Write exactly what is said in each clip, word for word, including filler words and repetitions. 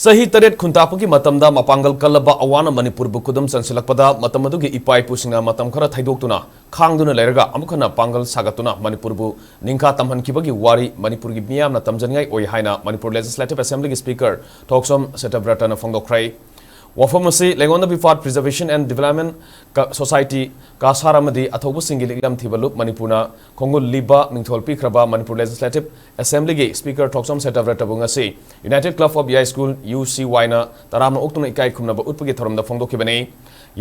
ꯆꯍꯤ ꯇꯔꯦꯠ ꯈꯨꯟꯇꯥꯛꯄꯒꯤ ꯃꯇꯝꯗ ꯃꯄꯥꯡꯒꯜ ꯀꯜꯂꯕ ꯑꯋꯥꯅ ꯃꯅꯤꯄꯨꯔꯕꯨ ꯈꯨꯗꯨꯝ ꯆꯟꯁꯤꯜꯂꯛꯄꯗ, ꯃꯇꯝ ꯑꯗꯨꯒꯤ ꯏꯄꯥ ꯏꯄꯨꯁꯤꯡꯅ ꯃꯇꯝ ꯈꯔ ꯊꯩꯗꯣꯛꯇꯨꯅ, ꯈꯥꯡꯗꯨꯅ ꯂꯩꯔꯒ, ꯑꯃꯨꯛ ꯍꯟꯅ ꯄꯥꯡꯒꯜ ꯁꯥꯒꯠꯇꯨꯅ ꯃꯅꯤꯄꯨꯔꯕꯨ ꯅꯤꯡꯈꯥ ꯇꯝꯍꯟꯈꯤꯕꯒꯤ ꯋꯥꯔꯤ ꯃꯅꯤꯄꯨꯔꯒꯤ ꯃꯤꯌꯥꯝꯅ ꯇꯝꯖꯅꯤꯡꯉꯥꯏ ꯑꯣꯏ ꯍꯥꯏꯅ ꯃꯅꯤꯄꯨꯔ Legislative Assemblyꯒꯤ Speaker ꯊꯣꯛꯆꯣꯝ ꯁꯇꯕ꯭ꯔꯇꯅ ꯐꯣꯡꯗꯣꯛꯈ꯭ꯔꯦ꯫ ꯋꯥꯐꯝ ꯑꯁꯤ ꯂꯩꯉꯣꯟꯗꯕꯤ ꯄꯥꯠ Preservation and Development ꯀ-, Society, ꯀꯥꯁꯥꯔ ꯑꯃꯗꯤ ꯑꯊꯧꯕꯁꯤꯡꯒꯤ ꯂꯤꯛꯂꯝ ꯊꯤꯕ ꯂꯨꯞ ꯃꯅꯤꯄꯨꯔꯅ ꯈꯣꯡꯒꯨꯜ ꯂꯤꯕ ꯃꯤꯡꯊꯣꯜ ꯄꯤꯈ꯭ꯔꯕ ꯃꯅꯤꯄꯨꯔ Legislative Assemblyꯒꯤ Speaker ꯊꯣꯛꯆꯣꯝ ꯁꯇꯕ꯭ꯔꯇꯕꯨ ꯉꯁꯤ United Club of ꯌꯥꯏꯁ꯭ꯀꯨꯜ, UCYꯅ ꯇꯔꯥꯝꯅ ꯑꯣꯛꯇꯨꯅ ꯏꯀꯥꯏ ꯈꯨꯝꯅꯕ ꯎꯠꯄꯒꯤ ꯊꯧꯔꯝꯗ ꯐꯣꯡꯗꯣꯛꯈꯤꯕꯅꯤ꯫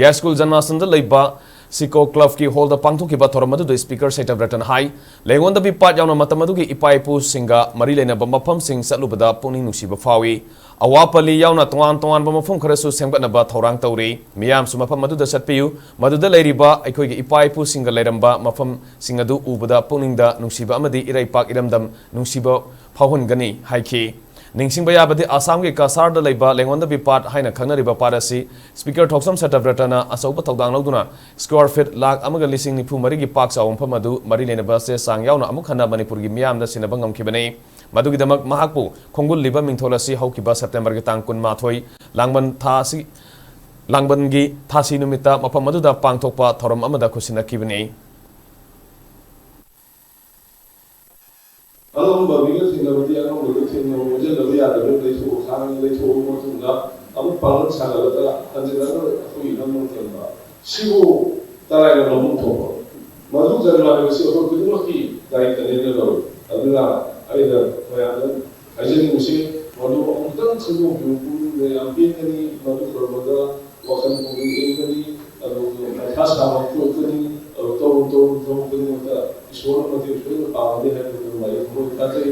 ꯌꯥꯏꯁ꯭ꯀꯨꯜ ꯖꯟꯃꯥꯁꯟꯗ ꯂꯩꯕ ꯁꯤꯀꯣ Clubꯀꯤ hallꯗ ꯄꯥꯡꯊꯣꯛꯈꯤꯕ ꯊꯧꯔꯝ ꯑꯗꯨꯗ Speaker ꯁꯇꯕ꯭ꯔꯇꯅ ꯍꯥꯏ, ꯂꯩꯉꯣꯟꯗꯕꯤ ꯄꯥꯠ ꯌꯥꯎꯅ ꯃꯇꯝ ꯑꯗꯨꯒꯤ ꯏꯄꯥ ꯏꯄꯨꯁꯤꯡꯒ ꯃꯔꯤ ꯂꯩꯅꯕ ꯃꯐꯝꯁꯤꯡ ꯆꯠꯂꯨꯕꯗ ꯄꯨꯛꯅꯤꯡ ꯅꯨꯡꯁꯤꯕ ꯐꯥꯎꯏ꯫ ꯑꯋꯥꯄꯜꯂꯤ ꯌꯥꯎꯅ ꯇꯣꯉꯥꯟ ꯇꯣꯉꯥꯟꯕ ꯃꯐꯝ ꯈꯔꯁꯨ ꯁꯦꯝꯒꯠꯅꯕ ꯊꯧꯔꯥꯡ ꯇꯧꯔꯤ꯫ ꯃꯤꯌꯥꯝꯁꯨ ꯃꯐꯝ ꯑꯗꯨꯗ ꯆꯠꯄꯤꯌꯨ꯫ ꯃꯗꯨꯗ ꯂꯩꯔꯤꯕ ꯑꯩꯈꯣꯏꯒꯤ ꯏꯄꯥ ꯏꯄꯨꯁꯤꯡꯒ ꯂꯩꯔꯝꯕ ꯃꯐꯝꯁꯤꯡ ꯑꯗꯨ ꯎꯕꯗ ꯄꯨꯛꯅꯤꯡꯗ ꯅꯨꯡꯁꯤꯕ ꯑꯃꯗꯤ ꯏꯔꯩꯄꯥꯛ ꯏꯔꯝꯗꯝ ꯅꯨꯡꯁꯤꯕ ꯐꯥꯎꯍꯟꯒꯅꯤ ꯍꯥꯏꯈꯤ꯫ ꯅꯤꯡꯁꯤꯡꯕ ꯌꯥꯕꯗꯤ, ꯑꯁꯥꯝꯒꯤ ꯀꯁꯥꯔꯗ ꯂꯩꯕ ꯂꯩꯉꯣꯟꯗꯕꯤ ꯄꯥꯠ ꯍꯥꯏꯅ ꯈꯪꯅꯔꯤꯕ ꯄꯥꯠ ꯑꯁꯤ Speaker ꯊꯣꯛꯆꯣꯝ ꯁꯇꯕ꯭ꯔꯇꯅ ꯑꯆꯧꯕ ꯊꯧꯗꯥꯡ ꯂꯧꯗꯨꯅ square feet ꯂꯥꯈ ꯑꯃꯒ ꯂꯤꯁꯤꯡ ꯅꯤꯐꯨ ꯃꯔꯤꯒꯤ ꯄꯥꯛ ꯆꯥꯎꯕ ꯃꯐꯝ ꯑꯗꯨ ꯃꯔꯤ ꯂꯩꯅꯕ ꯆꯦ ꯆꯥꯡ ꯌꯥꯎꯅ ꯑꯃꯨꯛ ꯍꯟꯅ ꯃꯅꯤꯄꯨꯔꯒꯤ ꯃꯤꯌꯥꯝꯗ ꯁꯤꯟꯅꯕ ꯉꯝꯈꯤꯕꯅꯤ꯫ ꯃꯗꯨꯒꯤꯗꯃꯛ ꯃꯍꯥꯛꯄꯨ ꯈꯣꯡꯒꯨꯜ ꯂꯤꯕ ꯃꯤꯡꯊꯣꯜ ꯑꯁꯤ ꯍꯧꯈꯤꯕ Septemberꯒꯤ ꯇꯥꯡ ꯀꯨꯟꯃꯥꯊꯣꯏ, ꯂꯥꯡꯕꯟ ꯊꯥ ꯑꯁꯤ, ꯂꯥꯡꯕꯟꯒꯤ ꯊꯥꯁꯤ ꯅꯨꯃꯤꯠꯇ ꯃꯐꯝ ꯑꯗꯨꯗ ꯄꯥꯡꯊꯣꯛꯄ ꯊꯧꯔꯝ ꯑꯃꯗ ꯈꯨꯠꯁꯤꯟꯅꯈꯤꯕꯅꯤ꯫ ꯑꯉꯝꯕ ꯃꯤꯒ ꯊꯦꯡꯅꯕꯗꯤ ꯑꯉꯝꯕꯗꯨ ꯊꯦꯡꯅꯧ, ꯑꯣꯟꯁꯤꯟꯅꯕ ꯌꯥꯗꯕ ꯂꯩꯊꯣꯛꯎ, ꯈꯥꯡ ꯂꯩꯊꯣꯛꯑꯕ ꯃꯇꯨꯡꯗ ꯑꯃꯨꯛ ꯄꯥꯡꯒꯜ ꯁꯥꯒꯠꯂꯒ ꯍꯟꯖꯤꯜꯂꯒ ꯑꯩꯈꯣꯏꯒꯤ ꯅꯝꯕ ꯃꯇꯝꯗ ꯁꯤꯕꯨ ꯇꯔꯥꯏꯅ ꯂꯧꯐꯝ ꯊꯣꯛꯄ꯫ ꯃꯗꯨ ꯀꯔꯤꯅꯣ ꯍꯥꯏꯕꯁꯤ ꯑꯩꯈꯣꯏ ꯈꯨꯗꯤꯡꯃꯛꯀꯤ ꯗꯥꯏꯇꯅꯦꯅ ꯂꯧꯏ꯫ ꯑꯗꯨꯅ ꯑꯩꯅ ꯃꯌꯥꯝꯗ ꯍꯥꯏꯖꯅꯤꯡꯕꯁꯤ, ꯃꯗꯨ ꯑꯃꯨꯛꯇꯪ ꯈꯪꯗꯣꯛꯄꯤꯌꯨ, ꯄꯨꯛꯅꯤꯡꯗ ꯌꯥꯝ ꯄꯦꯟꯒꯅꯤ꯫ ꯃꯗꯨ ꯇꯧꯔꯝꯕꯗ ꯋꯥꯈꯜ ꯄꯨꯛꯅꯤꯡ ꯏꯪꯒꯅꯤ, ꯑꯗꯨꯒ ꯃꯊꯥ ꯁꯥꯕ ꯇꯣꯛꯀꯅꯤ꯫ ꯑꯗꯨ ꯇꯧꯔꯨ ꯇꯧꯔꯨ ꯊꯕꯛ ꯈꯨꯗꯤꯡꯃꯛꯇ ꯏꯁꯣꯔꯅ ꯃꯇꯦꯡ ꯁꯣꯏꯗꯅ ꯄꯥꯡꯒꯅꯤ ꯍꯥꯏꯕꯗꯨ ꯑꯩ ꯊꯃꯣꯏ ꯊꯥꯖꯩ꯫